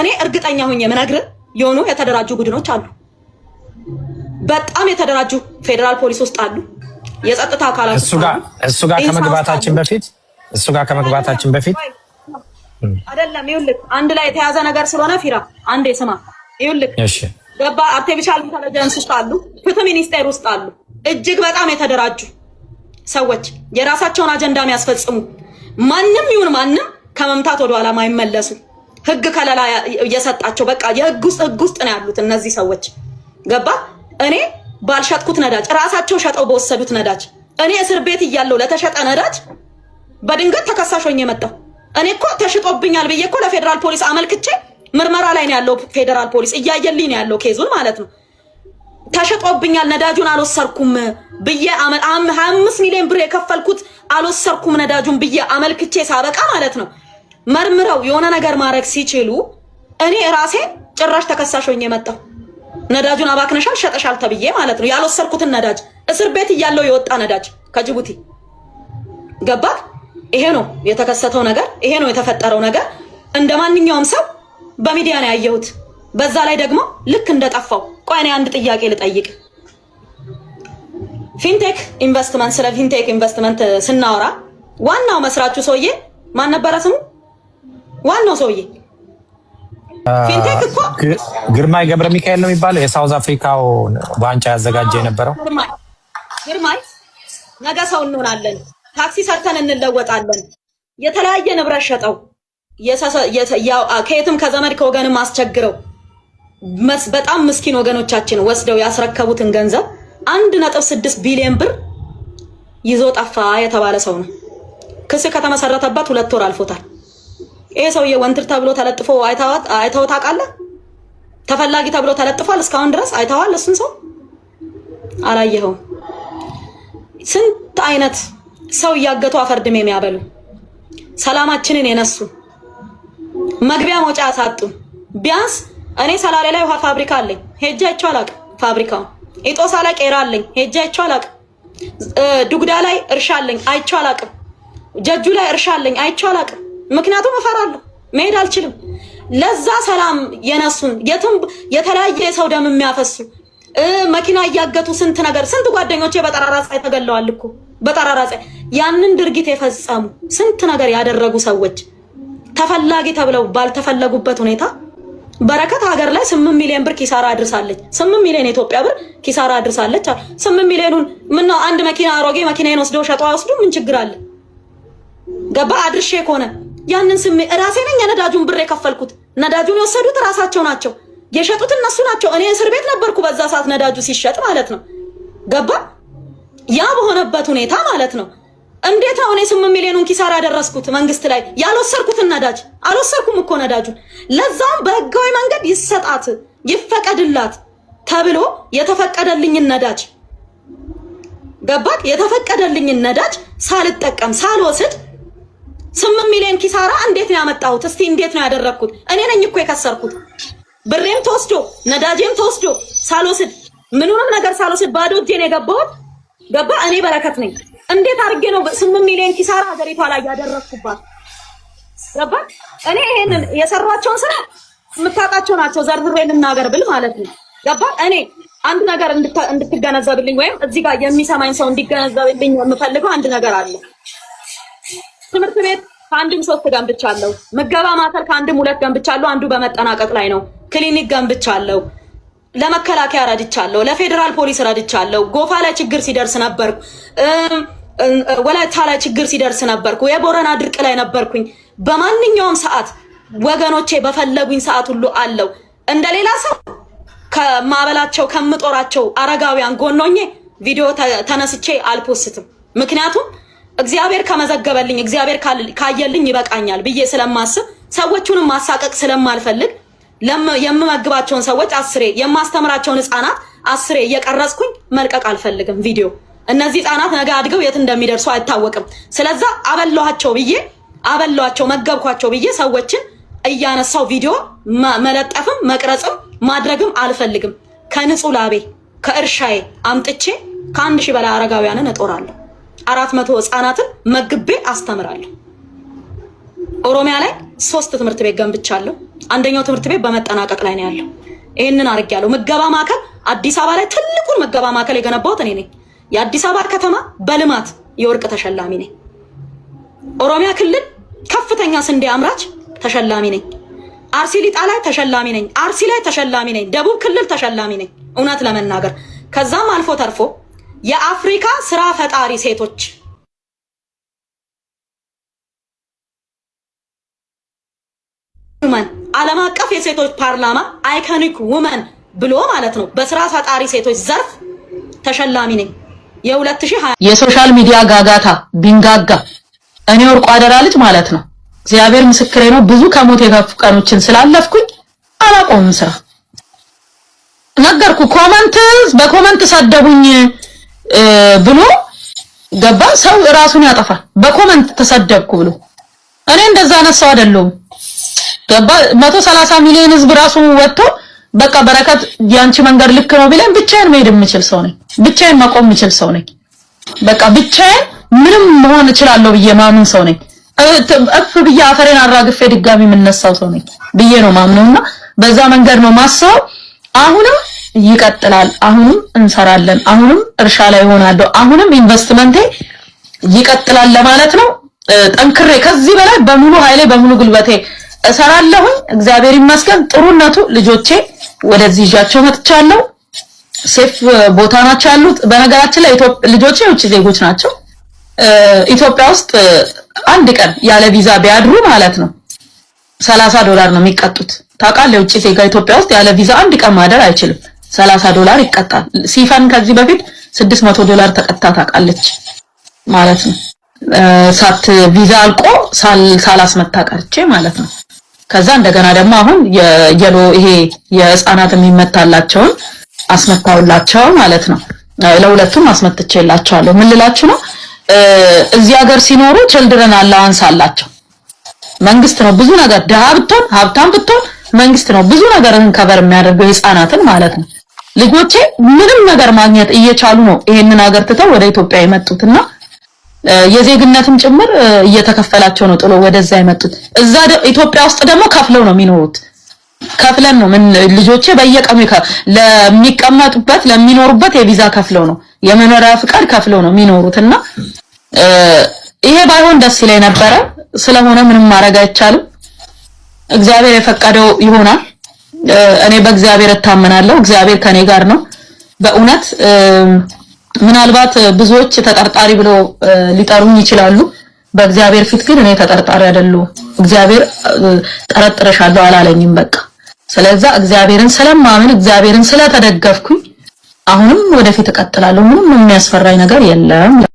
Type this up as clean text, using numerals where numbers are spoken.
እኔ እርግጠኛ ሁኜ የምነግርህ የሆኑ የተደራጁ ቡድኖች አሉ። በጣም የተደራጁ ፌዴራል ፖሊስ ውስጥ አሉ፣ የጸጥታ አካላት እሱ ጋር ከመግባታችን በፊት እሱ ጋር ከመግባታችን በፊት አይደለም። ይኸውልህ፣ አንድ ላይ የተያዘ ነገር ስለሆነ ፊራ አንዴ ስማ። ይኸውልህ፣ ገባ፣ artificial intelligence ውስጥ አሉ፣ ፍትህ ሚኒስቴር ውስጥ አሉ። እጅግ በጣም የተደራጁ ሰዎች፣ የራሳቸውን አጀንዳ የሚያስፈጽሙ፣ ማንም ይሁን ማንም ከመምታት ወደኋላ ማይመለሱ፣ ህግ ከለላ እየሰጣቸው፣ በቃ የህግ ውስጥ ህግ ውስጥ ነው ያሉት እነዚህ ሰዎች። ገባ፣ እኔ ባልሸጥኩት ነዳጅ፣ ራሳቸው ሸጠው በወሰዱት ነዳጅ፣ እኔ እስር ቤት እያለሁ ለተሸጠ ነዳጅ በድንገት ተከሳሽ ሆኜ መጣሁ። እኔ እኮ ተሽጦብኛል ብዬ እኮ ለፌዴራል ፖሊስ አመልክቼ ምርመራ ላይ ነው ያለው። ፌዴራል ፖሊስ እያየልኝ ነው ያለው case ኡን ማለት ነው። ተሸጦብኛል፣ ነዳጁን አልወሰድኩም ብዬ፣ 25 ሚሊዮን ብር የከፈልኩት አልወሰድኩም ነዳጁን ብዬ አመልክቼ ሳበቃ ማለት ነው፣ መርምረው የሆነ ነገር ማድረግ ሲችሉ እኔ ራሴ ጭራሽ ተከሳሽ ሆኜ መጣሁ። ነዳጁን አባክነሻል፣ ሸጠሻል ተብዬ ማለት ነው። ያልወሰድኩትን ነዳጅ፣ እስር ቤት እያለው የወጣ ነዳጅ ከጅቡቲ፣ ገባክ? ይሄ ነው የተከሰተው ነገር፣ ይሄ ነው የተፈጠረው ነገር። እንደ ማንኛውም ሰው በሚዲያ ነው ያየሁት። በዛ ላይ ደግሞ ልክ እንደጠፋው። ቆይ እኔ አንድ ጥያቄ ልጠይቅ። ፊንቴክ ኢንቨስትመንት፣ ስለ ፊንቴክ ኢንቨስትመንት ስናወራ ዋናው መስራቹ ሰውዬ ማን ነበረ ስሙ? ዋናው ሰውዬ ፊንቴክ እኮ ግርማይ ገብረ ሚካኤል ነው የሚባለው፣ የ South Africa ው ዋንጫ ያዘጋጀ የነበረው። ግርማይ ነገ ሰው እንሆናለን፣ ታክሲ ሰርተን እንለወጣለን፣ የተለያየ ንብረት ሸጠው፣ ከየትም ከዘመድ ከወገንም አስቸግረው፣ በጣም ምስኪን ወገኖቻችን ወስደው ያስረከቡትን ገንዘብ 1.6 ቢሊዮን ብር ይዞ ጠፋ የተባለ ሰው ነው። ክስ ከተመሰረተበት 2 ወር አልፎታል። ይሄ ሰውዬ wanted ተብሎ ተለጥፎ አይተኸው ታውቃለህ? ተፈላጊ ተብሎ ተለጥፏል። እስካሁን ድረስ አይተኸዋል? እሱን ሰው አላየኸውም። ስንት አይነት ሰው እያገቱ አፈር ድሜ የሚያበሉ፣ ሰላማችንን የነሱ፣ መግቢያ መውጫ ያሳጡ። ቢያንስ እኔ ሰላሌ ላይ ውሃ ፋብሪካ አለኝ፣ ሄጄ አይቼው አላውቅም። ፋብሪካውን ኢጦሳ ላይ ቄራ አለኝ፣ ሄጄ አይቼው አላውቅም። ዱጉዳ ላይ እርሻ አለኝ፣ አይቼው አላውቅም። ጀጁ ላይ እርሻ አለኝ፣ አይቼው አላውቅም። ምክንያቱም እፈራለሁ፣ መሄድ አልችልም። ለዛ ሰላም የነሱን፣ የትም የተለያየ የሰው ደም የሚያፈሱ፣ መኪና እያገቱ፣ ስንት ነገር፣ ስንት ጓደኞቼ በጠራራ ፀሐይ ተገለዋል እኮ፣ በጠራራ ፀሐይ ያንን ድርጊት የፈጸሙ፣ ስንት ነገር ያደረጉ ሰዎች ተፈላጊ ተብለው ባልተፈለጉበት ሁኔታ በረከት ሀገር ላይ 8 ሚሊዮን ብር ኪሳራ አድርሳለች። 8 ሚሊዮን የኢትዮጵያ ብር ኪሳራ አድርሳለች። 8 ሚሊዮኑን ምነው አንድ መኪና፣ አሮጌ መኪናዬን ወስደው ሸጠው አይወስዱ? ምን ችግር አለ? ገባ፣ አድርሼ ከሆነ ያንን ስሜ ራሴ ነኝ የነዳጁን ብር የከፈልኩት። ነዳጁን የወሰዱት ራሳቸው ናቸው፣ የሸጡት እነሱ ናቸው። እኔ እስር ቤት ነበርኩ በዛ ሰዓት ነዳጁ ሲሸጥ ማለት ነው። ገባ፣ ያ በሆነበት ሁኔታ ማለት ነው። እንዴት ነው እኔ 8 ሚሊዮኑን ኪሳራ ያደረስኩት መንግስት ላይ? ያልወሰድኩትን ነዳጅ፣ አልወሰድኩም እኮ ነዳጁን። ለዛውም በህጋዊ መንገድ ይሰጣት ይፈቀድላት ተብሎ የተፈቀደልኝን ነዳጅ፣ ገባክ? የተፈቀደልኝን ነዳጅ ሳልጠቀም፣ ሳልወስድ 8 ሚሊዮን ኪሳራ እንዴት ነው ያመጣሁት? እስቲ እንዴት ነው ያደረግኩት? እኔ ነኝ እኮ የከሰርኩት። ብሬም ተወስዶ፣ ነዳጄም ተወስዶ፣ ሳልወስድ፣ ምኑንም ነገር ሳልወስድ ባዶ እጄን የገባሁት፣ ገባ። እኔ በረከት ነኝ። እንዴት አድርጌ ነው 8 ሚሊዮን ኪሳራ ሀገሪቷ ላይ ያደረግኩባት? ገባ። እኔ ይሄንን የሰሯቸውን ስራ የምታውቃቸው ናቸው። ዘርዝሬ ልናገር ብል ማለት ነው። ገባ። እኔ አንድ ነገር እንድትገነዘብልኝ ወይም እዚህ ጋር የሚሰማኝ ሰው እንዲገነዘብልኝ የምፈልገው አንድ ነገር አለ። ትምህርት ቤት ከአንድም ሶስት ገንብቻለሁ። ምገባ ማዕከል ከአንድም ሁለት ገንብቻለሁ። አንዱ በመጠናቀቅ ላይ ነው። ክሊኒክ ገንብቻለሁ። ለመከላከያ ረድቻለሁ። ለፌዴራል ፖሊስ ረድቻለሁ። ጎፋ ላይ ችግር ሲደርስ ነበርኩ። ወላይታ ላይ ችግር ሲደርስ ነበርኩ። የቦረና ድርቅ ላይ ነበርኩኝ። በማንኛውም ሰዓት ወገኖቼ በፈለጉኝ ሰዓት ሁሉ አለሁ። እንደ ሌላ ሰው ከማበላቸው ከምጦራቸው አረጋውያን ጎን ሆኜ ቪዲዮ ተነስቼ አል post ም። ምክንያቱም እግዚአብሔር ከመዘገበልኝ፣ እግዚአብሔር ካየልኝ ይበቃኛል ብዬ ስለማስብ፣ ሰዎቹንም ማሳቀቅ ስለማልፈልግ፣ የምመግባቸውን ሰዎች አስሬ፣ የማስተምራቸውን ህፃናት አስሬ እየቀረጽኩኝ መልቀቅ አልፈልግም ቪዲዮ። እነዚህ ህፃናት ነገ አድገው የት እንደሚደርሱ አይታወቅም። ስለዛ አበላኋቸው ብዬ፣ አበላኋቸው መገብኳቸው ብዬ ሰዎችን እያነሳው ቪዲዮ መለጠፍም መቅረጽም ማድረግም አልፈልግም። ከንጹህ ላቤ ከእርሻዬ አምጥቼ ከ1,000 በላይ አረጋውያንን እጦራለሁ። 400 ህፃናትን መግቤ አስተምራለሁ። ኦሮሚያ ላይ ሶስት ትምህርት ቤት ገንብቻለሁ። አንደኛው ትምህርት ቤት በመጠናቀቅ ላይ ነው ያለው። ይህንን አድርጌያለሁ። ምገባ ማዕከል አዲስ አበባ ላይ ትልቁን ምገባ ማዕከል የገነባሁት እኔ ነኝ። የአዲስ አበባ ከተማ በልማት የወርቅ ተሸላሚ ነኝ። ኦሮሚያ ክልል ከፍተኛ ስንዴ አምራች ተሸላሚ ነኝ። አርሲ ሊጣ ላይ ተሸላሚ ነኝ። አርሲ ላይ ተሸላሚ ነኝ። ደቡብ ክልል ተሸላሚ ነኝ። እውነት ለመናገር ከዛም አልፎ ተርፎ የአፍሪካ ስራ ፈጣሪ ሴቶች women ዓለም አቀፍ የሴቶች ፓርላማ iconic women ብሎ ማለት ነው በስራ ፈጣሪ ሴቶች ዘርፍ ተሸላሚ ነኝ። የ2020 የ social media ጋጋታ ቢንጋጋ እኔ ወርቁ አደራ ልጅ ማለት ነው። እግዚአብሔር ምስክሬ ነው። ብዙ ከሞት የከፉ ቀኖችን ስላለፍኩኝ አላቆምም ስራ። ነገርኩ። Comment በ comment ሰደቡኝ ብሎ ገባ ሰው ራሱን ያጠፋል። በ comment ተሰደብኩ ብሎ እኔ እንደዛ አይነት ሰው አይደለሁም። ገባ 130 ሚሊዮን ህዝብ ራሱ ወጥቶ በቃ በረከት ያንቺ መንገድ ልክ ነው ቢለኝ ብቻዬን መሄድ የምችል ሰው ነኝ። ብቻዬን መቆም የምችል ሰው ነኝ። በቃ ብቻዬን ምንም መሆን እችላለሁ ብዬ ማምን ሰው ነኝ። እፍ ብዬ አፈሬን አራግፌ ድጋሚ የምነሳው ሰው ነኝ ብዬ ነው ማምነውና በዛ መንገድ ነው ማስበው። አሁንም ይቀጥላል። አሁንም እንሰራለን። አሁንም እርሻ ላይ እሆናለሁ። አሁንም ኢንቨስትመንቴ ይቀጥላል ለማለት ነው። ጠንክሬ ከዚህ በላይ በሙሉ ኃይሌ በሙሉ ጉልበቴ እሰራለሁኝ። እግዚአብሔር ይመስገን። ጥሩነቱ ልጆቼ ወደዚህ ይዣቸው መጥቻለሁ። Safe ቦታ ናቸው ያሉት። በነገራችን ላይ ልጆቼ የውጭ ዜጎች ናቸው። ኢትዮጵያ ውስጥ አንድ ቀን ያለ ቪዛ ቢያድሩ ማለት ነው $30 ነው የሚቀጡት። ታውቃለህ፣ የውጭ ዜጋ ኢትዮጵያ ውስጥ ያለ ቪዛ አንድ ቀን ማደር አይችልም። $30 ይቀጣል። ሲፈን ከዚህ በፊት $600 ተቀጣ ታውቃለች ማለት ነው። ሳት ቪዛ አልቆ ሳላስመታ ቀርቼ ማለት ነው። ከዛ እንደገና ደግሞ አሁን የ yellow ይሄ የህፃናት የሚመታላቸውን አስመታውላቸው ማለት ነው። ለሁለቱም አስመትቼላቸዋለሁ። ምን ልላችሁ ነው? እዚህ ሀገር ሲኖሩ children allowance አላቸው። መንግስት ነው ብዙ ነገር፣ ድሃ ብትሆን ሀብታም ብትሆን መንግስት ነው ብዙ ነገርን cover የሚያደርገው የህፃናትን ማለት ነው። ልጆቼ ምንም ነገር ማግኘት እየቻሉ ነው ይሄንን ሀገር ትተው ወደ ኢትዮጵያ የመጡትና የዜግነትም ጭምር እየተከፈላቸው ነው ጥሎ ወደዛ የመጡት። እዛ ኢትዮጵያ ውስጥ ደግሞ ከፍለው ነው የሚኖሩት። ከፍለን ነው ምን ልጆቼ በየቀኑ ለሚቀመጡበት ለሚኖሩበት የቪዛ ከፍለው ነው የመኖሪያ ፍቃድ ከፍለው ነው የሚኖሩት። እና ይሄ ባይሆን ደስ ይለኝ ነበረ። ስለሆነ ምንም ማድረግ አይቻልም። እግዚአብሔር የፈቀደው ይሆናል። እኔ በእግዚአብሔር እታመናለሁ። እግዚአብሔር ከኔ ጋር ነው። በእውነት ምናልባት ብዙዎች ተጠርጣሪ ብሎ ሊጠሩኝ ይችላሉ። በእግዚአብሔር ፊት ግን እኔ ተጠርጣሪ አይደለሁም። እግዚአብሔር ጠረጥረሻለሁ አላለኝም። በቃ ስለዛ እግዚአብሔርን ስለማምን እግዚአብሔርን ስለተደገፍኩኝ አሁንም ወደፊት እቀጥላለሁ። ምንም የሚያስፈራኝ ነገር የለም።